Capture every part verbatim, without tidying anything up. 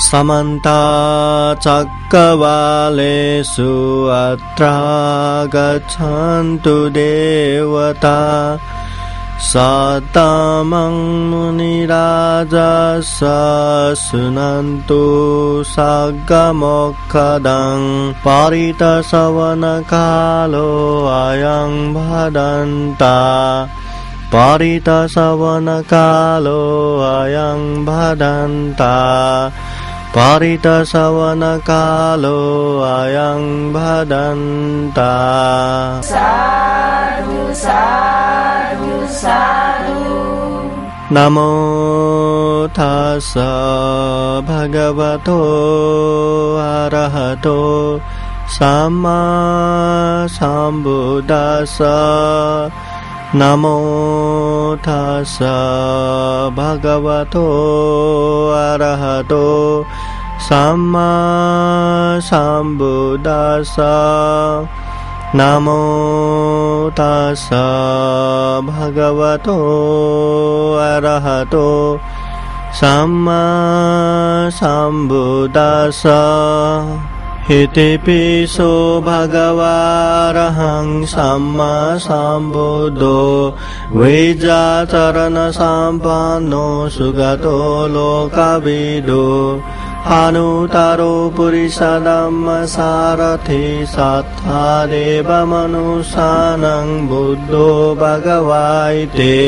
Samantā cakkavāḷesu atrāgacchantu devatā, saddhammaṃ munirājassa suṇantu saggamokkhadaṃ. Pāritasavanakālo ayaṃ bhadantā. Pāritasavanakālo ayaṃ bhadantā. Pāritasavanakālo ayaṃ bhadantā. Sādhu, sādhu, sādhu. Namo tassa bhagavato arahato sammāsambuddhassa. Namo tassa bhagavato arahato sammāsambuddhassa. Namo tassa bhagavato arahato sammāsambuddhassa. Itipi so bhagavā arahaṃ sammāsambuddho vijjācaraṇasampanno sugato lokavidū anuttaro purisadammasārathi satthā devamanussānaṃ buddho bhagavāti.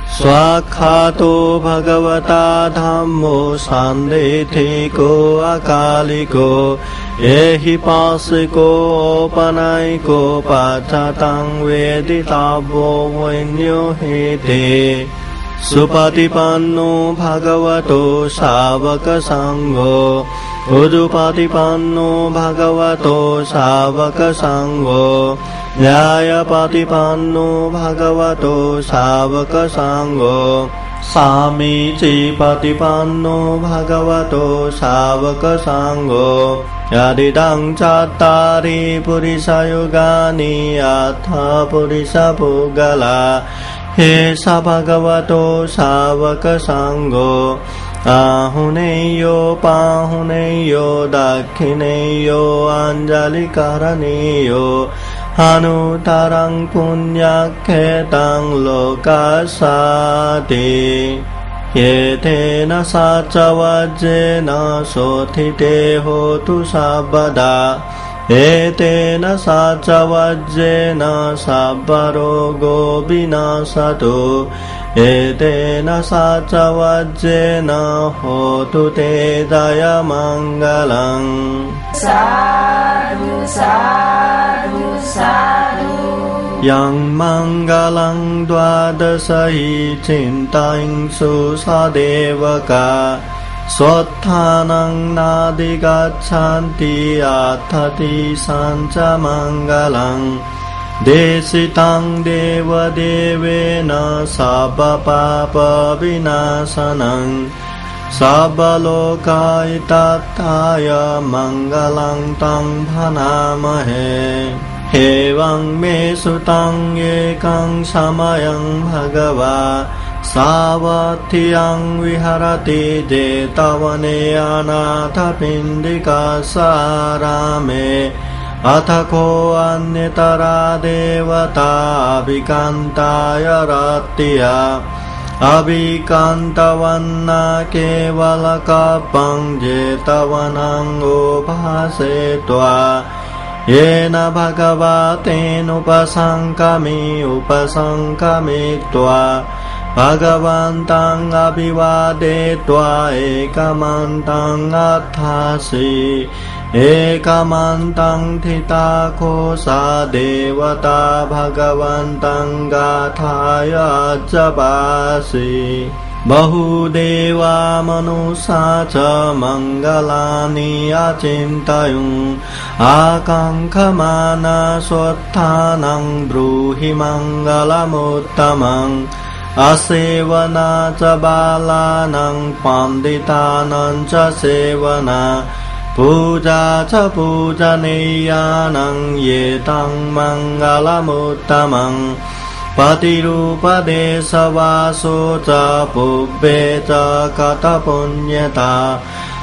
Svākkhāto bhagavatā dhammo sandiṭṭhiko akāliko ehipassiko opanayiko paccattaṃ veditabbo viññūhīti. Supaṭipanno bhagavato sāvakasaṅgho, ujupaṭipanno bhagavato sāvakasaṅgho, ñāyapaṭipanno bhagavato sāvakasaṅgho, sāmīcipaṭipanno bhagavato sāvakasaṅgho. Yadidaṃ cattāri purisayugāni aṭṭha purisapuggalā, esa bhagavato sāvakasaṅgho, āhuneyyo pāhuneyyo dakkhiṇeyyo añjalikaraṇīyo anuttaraṃ puññakkhettaṃ lokassāti. Etena saccavajjena sotthi te hotu sabbadā. Etena saccavajjena sabbarogo vinassatu. Etena saccavajjena hotu te jayamaṅgalaṃ. Sādhu, sādhu, sādhu. Yaṃ maṅgalaṃ dvādasahi cittaṃ susa devakā, sotthānaṃ nādhigacchati aṭṭhatīsañca maṅgalaṃ. Desitaṃ devadevena sabbapāpavināsanaṃ, sabbalokahitattháya maṅgalaṃ taṃ bhaṇāmahe. Evaṃ me sutaṃ, ekaṃ samayaṃ bhagavā sāvatthiyaṃ viharati jetavane anāthapiṇḍikassa ārāme. Atha kho aññatarā devatā abhikkantā ca rattiya abhikkantavaṇṇā kevalakappaṃ jetavanaṃ obhāsetvā. Yena bhagavā tenupasaṅkami, upasaṅkamitvā bhagavantaṃ abhivādetvā ekamantaṃ aṭṭhāsi. Ekamantaṃ ṭhitā kho sā devatā bhagavantaṃ gāthāya ajjapāsi. Bahū devā manussā ca maṅgalāni acintayuṃ, ākaṅkhamānā sotthānaṃ brūhi maṅgalamuttamaṃ. Asevanā ca bālānaṃ paṇḍitānañca sevanā, pūjā ca pūjanīyānaṃ yetaṃ maṅgalamuttamaṃ. Paṭirūpadesavāso ca pubbe ca katapuññatā,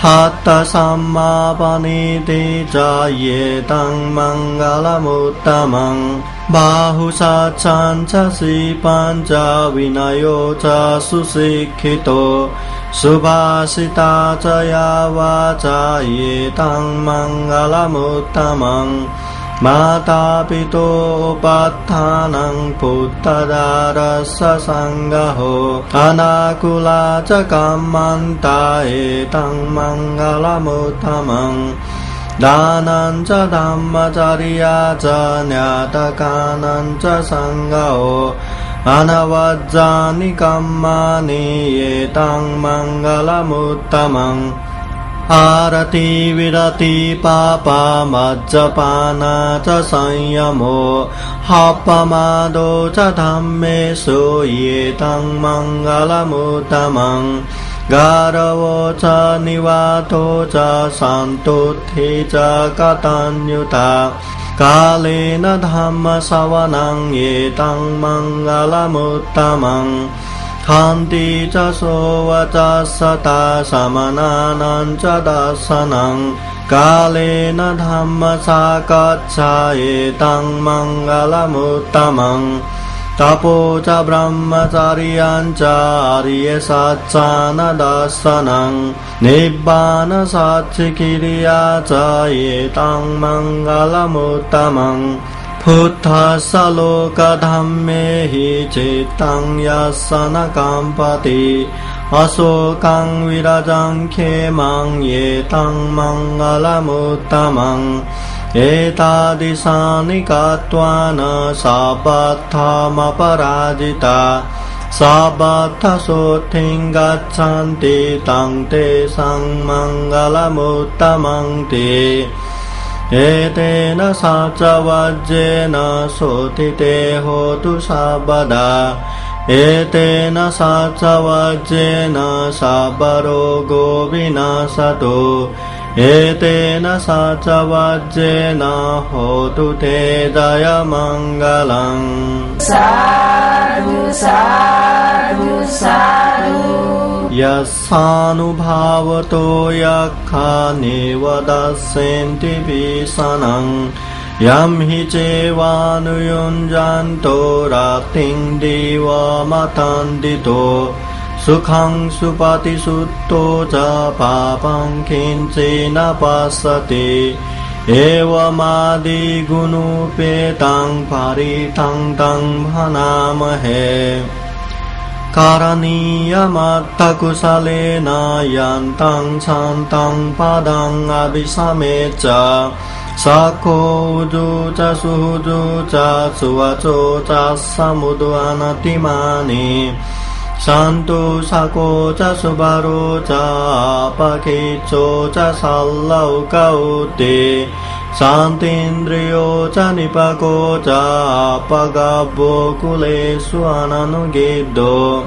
Attasammāpaṇidhi ca, etaṃ maṅgalamuttamaṃ. Bāhusaccañca sippañca, vinayo ca susikkhito. Subhāsitā ca yā vācā, etaṃ maṅgalamuttamaṃ. Mātāpituupaṭṭhānaṃ, puttadārassa saṅgaho. Anākulā ca kammantā, etaṃ maṅgalamuttamaṃ. Dānañca dhammacariyā ca, ñātakānañca saṅgaho. Anavajjāni kammāni, etaṃ maṅgalamuttamaṃ. Āratī viratī pāpā, majjapānā ca saññamo. Appamādo ca dhammesu, etaṃ maṅgalamuttamaṃ. Gāravo ca nivāto ca, santuṭṭhī ca kataññutā. Kālena dhammasavanaṃ, etaṃ maṅgalamuttamaṃ. Khantī ca sovacassatā, samaṇānañca dassanaṃ. Kālena dhammasākacchā, etaṃ maṅgalamuttamaṃ. Tapo ca brahmacariyañca, ariyasaccāna dassanaṃ. Nibbānasacchikiriyā ca, etaṃ maṅgalamuttamaṃ. Phuṭṭhassa lokadhammehi, cittaṃ yassa na kampati. Asokaṃ virajaṃ khemaṃ, etaṃ maṅgalamuttamaṃ. Etādisāni katvāna, sabbatthamaparājitā. Sabbattha sotthiṃ gacchanti, taṃ tesaṃ maṅgalamuttamanti. Etena saccavajjena, sotthi te hotu sabbadā. Etena saccavajjena, sabbarogo vinassatu. Etena saccavajjena, hotu te jayamaṅgalaṃ. Sādhu, sādhu, sādhu. Yassānubhāvato yakkhā, neva dassenti bhīsanaṃ. Yamhi cevānuyuñjanto, rattiṃ dīvamattandito. Sukhaṃ supati suttā ca, pāpaṃ kiñci na passati. Evamādiguṇūpetaṃ, parittaṃ taṃ bhaṇāmahe. Karaṇīyamatthakusalena, yantaṃ santaṃ padaṃ abhisamecca. Sakko ujū ca suhujū ca, suvaco cassa mudu anatimānī. Santussako ca subharo ca, appakicco ca sallahukavutti. Santindriyo ca nipako ca, appagabbho kulesu ananugiddho.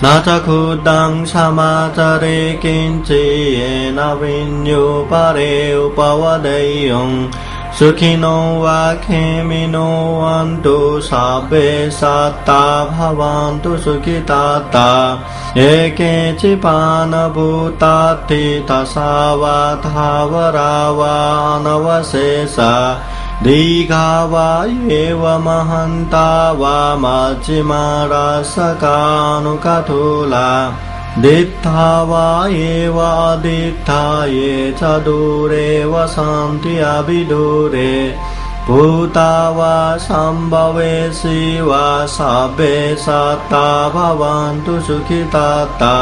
Na ca khuddaṃ samācare kiñci, yena viññū pare upavadeyyuṃ. Sukhino vā khemino hontu, sabbe sattā bhavantu sukhitattā. Ye keci pāṇabhūtatthi, tasā vā thāvarā vā anavasesā. Dīghā vā ye va mahantā vā, majjhimā rassakā aṇukathūlā. Diṭṭhā vā ye va adiṭṭhā, ye ca dūre vasanti abhidūre. Bhūtā vā sambhavesī vā, sabbe sattā bhavantu sukhitattā.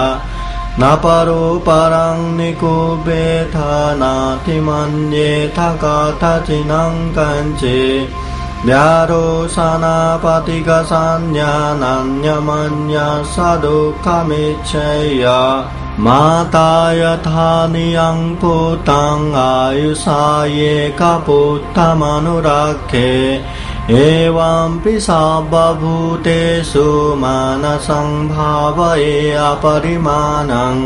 Na paro paraṃ nikubbetha, nātimaññetha katthaci naṃ kañci. Byārosanā paṭighasaññā, naññamaññassa dukkhamiccheyya. Mātā yathā niyaṃ puttaṃ, āyusā ekaputtamanurakkhe. Evampi sabbabhūtesu, mānasaṃ bhāvaye aparimāṇaṃ.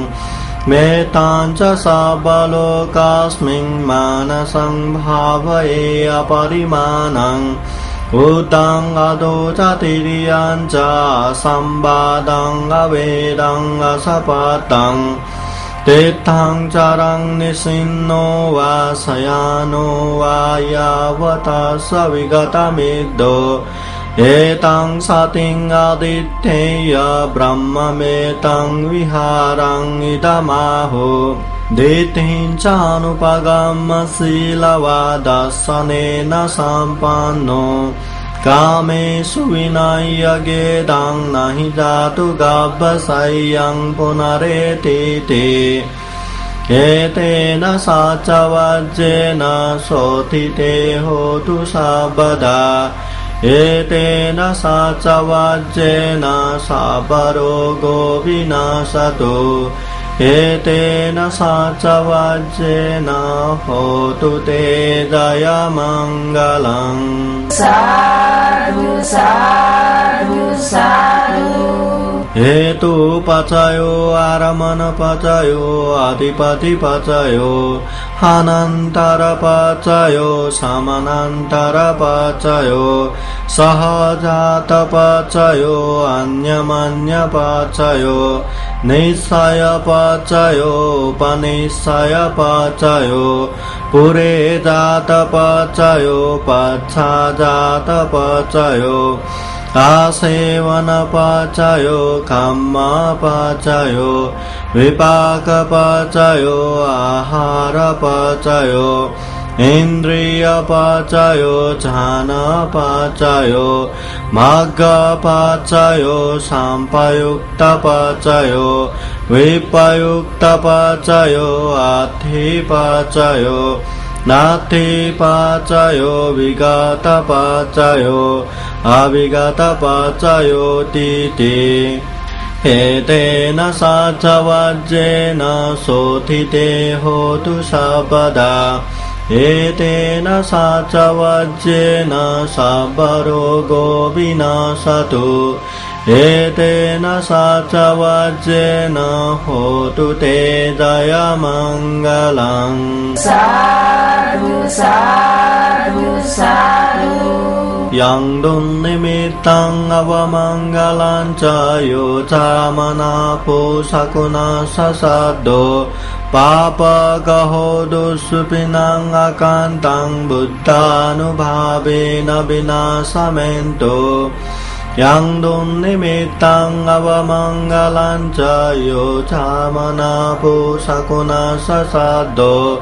Mettañca sabbalokasmiṃ, mānasaṃ bhāvaye aparimāṇaṃ. Uddhaṃ adho ca tiriyañca, asambādhaṃ averaṃ asapattaṃ. Tiṭṭhaṃ caraṃ nisinno vā sayāno vā yāvatassa vigatamiddho, etaṃ satiṃ adhiṭṭheyya brahmametaṃ vihāraṃ idhamāhu. Diṭṭhiñca anupagamma sīlavā dassanena sampanno, kāmesu vineyya gedhaṃ na hi jātu gabbhaseyyaṃ punaretīti. Etena saccavajjena sotthi te hotu sabbadā. Etena saccavajjena sabbarogo vinassatu. Etena saccavajjena hotu te jayamaṅgalaṃ. Sādhu, sādhu, sādhu. Hetupaccayo, ārammaṇapaccayo, adhipatipaccayo, anantarapaccayo, samanantarapaccayo, sahajātapaccayo, aññamaññapaccayo, nissayapaccayo, upanissayapaccayo, purejātapaccayo, pacchājātapaccayo, āsevanapaccayo, kammapaccayo, vipākapaccayo, āhārapaccayo, indriyapaccayo, jhānapaccayo, maggapaccayo, sampayuttapaccayo, vippayuttapaccayo, atthipaccayo, natthipaccayo, vigatapaccayo, avigatapaccayotīti. Etena saccavajjena sotthi te hotu sabbadā. Etena saccavajjena sabbarogo vinassatu. Etena saccavajjena hotu te jayamaṅgalaṃ. Sādhu, sādhu, sādhu. Yaṃ dunnimittaṃ avamaṅgalañca yo cāmanāpo sakuṇassa saddo pāpaggaho dussupinaṃ akantaṃ buddhānubhāvena vināsamentu. Yaṃ dunnimittaṃ avamaṅgalañca yo cāmanāpo sakuṇassa saddo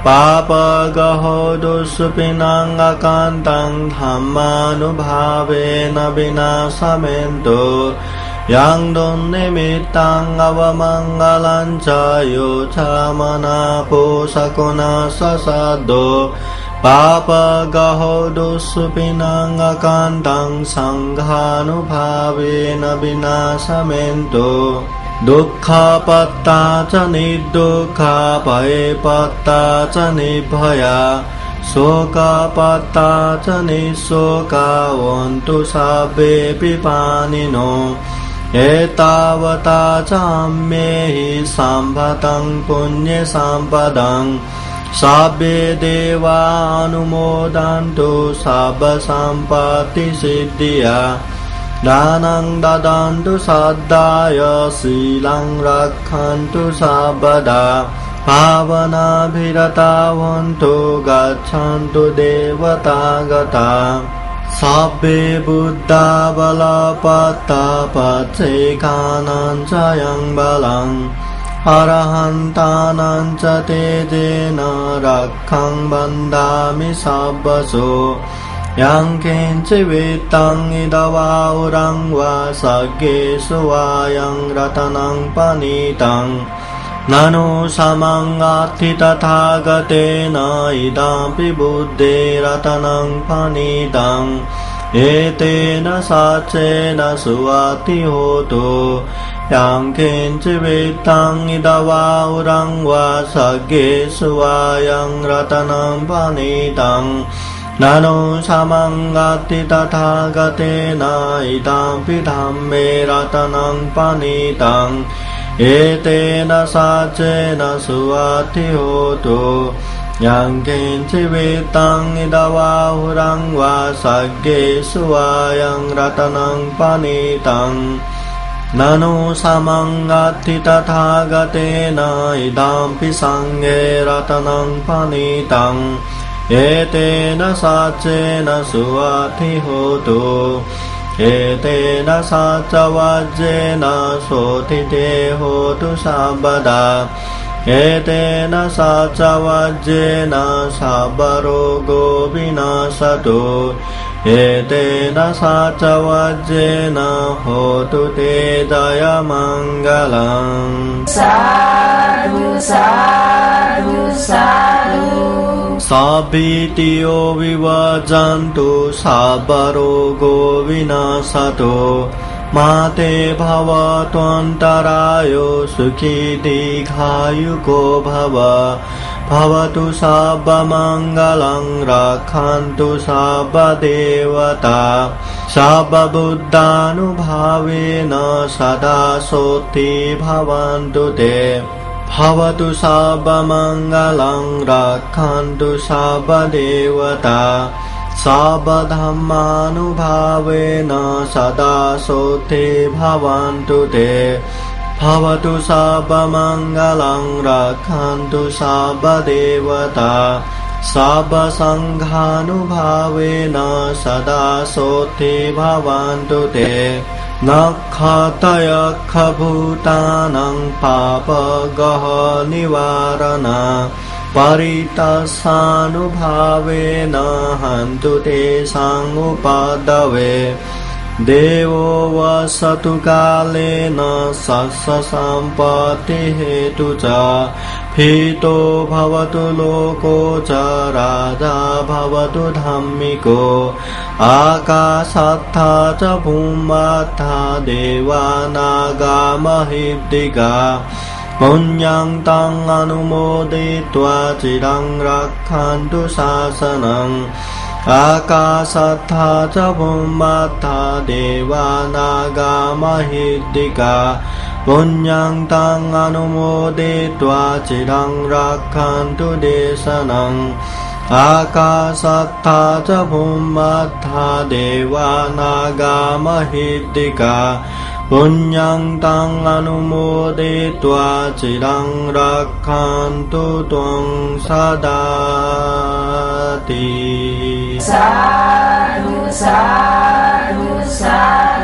pāpaggaho dussupinaṃ akantaṃ dhammānubhāvena vināsamentu. Yaṃ dunnimittaṃ avamaṅgalañca yo cāmanāpo sakuṇassa saddo pāpaggaho dussupinaṃ akantaṃ saṅghānubhāvena vināsamentu. Dukkhappattā ca niddukkhā bhayappattā ca nibbhayā sokappattā ca nissokā hontu sabbepi pāṇino. Ettāvatā ca amhehi sambhataṃ puññasampadaṃ sabbe devā anumodantu sabbasampattisiddhiyā. Dānaṃ dadantu saddhāya sīlaṃ rakkhantu sabbadā bhāvanābhiratā hontu gacchantu devatāgatā. Sabbe buddhā balappattā paccekānañca yaṃ balaṃ arahantānañca tejena rakkhaṃ bandhāmi sabbaso. Yaṃ kiñci vittaṃ idha vā huraṃ vā saggesu vā yaṃ ratanaṃ paṇītaṃ na no samaṃ atthi tathāgatena idampi buddhe ratanaṃ paṇītaṃ etena saccena suvatthi hotu. Yaṃ kiñci vittaṃ idha vā huraṃ vā saggesu vā yaṃ ratanaṃ paṇītaṃ na no samaṃ atthi tathāgatena idampi dhamme ratanaṃ paṇītaṃ etena saccena suvatthi hotu. Yaṃ kiñci vittaṃ idha vā huraṃ vā saggesu vā yaṃ ratanaṃ paṇītaṃ Na no samaṃ atthi tathāgatena idampi saṅghe ratanaṃ paṇītaṃ, etena saccena suvatthi hotu, etena saccavajjena sotthi te hotu sabbadā, etena saccavajjena sabbarogo vinassatu, etena saccavajjena hotu te jayamaṅgalaṃ. Sādhu, sādhu, sādhu. Sabbītiyo vivajjantu, sabbarogo vinassatu, mā te bhavatvantarāyo, sukhī dīghāyuko bhava. Bhavatu sabbamaṅgalaṃ, rakkhantu sabbadevatā, sabbabuddhānubhāvena sadā sotthī bhavantu te. Bhavatu sabbamaṅgalaṃ, rakkhantu sabbadevatā, sabbadhammānubhāvena sadā sotthī bhavantu te. Bhavatu sabbamaṅgalaṃ, rakkhantu sabbadevatā, sabbasaṅghānubhāvena sadā sotthī bhavantu te. Nakkhattayakkhabhūtānaṃ pāpaggahanivāraṇā, parittassānubhāvena hantu tesaṃ upaddave. Devo vassatu kālena sassasampattihetu ca, phīto bhavatu loko ca rājā bhavatu dhammiko, ākāsaṭṭhā ca bhummaṭṭhā devā nāgā mahiddhikā, puññaṃ taṃ anumoditvā ciraṃ rakkhantu sāsanaṃ. Ākāsaṭṭhā ca bhummaṭṭhā devā nāgā mahiddhikā, puññaṃ taṃ anumoditvā ciraṃ rakkhantu desanaṃ. Ākāsaṭṭhā ca bhummaṭṭhā devā nāgā mahiddhikā, puññaṃ taṃ anumoditvā ciraṃ rakkhantu tvaṃ sadāti. Sādhu, sādhu, sādhu.